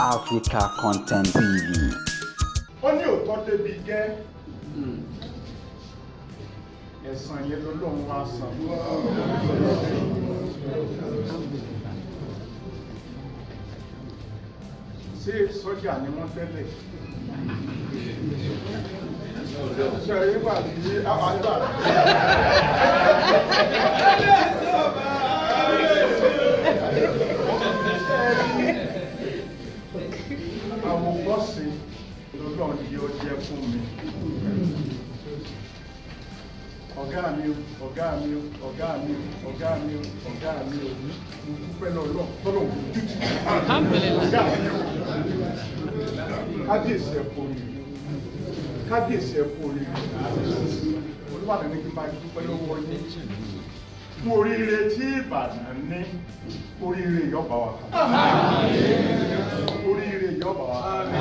Africa Content TV. Ó ní òótọ́ débi gẹ́ ẹ̀san yẹn lọ́lọ́run wá san. Ṣé sọ́jà ni wọ́n tẹ́lẹ̀? Ṣé ìgbà tí àwọn àgbà? Àwòkọ́ṣe lọ́lọ́run yóò jẹ́ fún mi. Ọ̀gá mi o, ọ̀gá mi o, ọ̀gá mi o, ọ̀gá mi o, ọ̀gá mi o, mo dúpẹ́ lọ́lọ́ tọ́lọ̀ kò tútù. Ọ̀gá mi o, kábíyèsí ẹ kú oríire, kábíyèsí ẹ kú oríire. Olúbàdàn ní kí n bá dúpẹ́ lọ́wọ́ yín fún oríire tí Ìbàdàn ní. Oríire yóò bá wa kà, oríire yóò bá wa kà.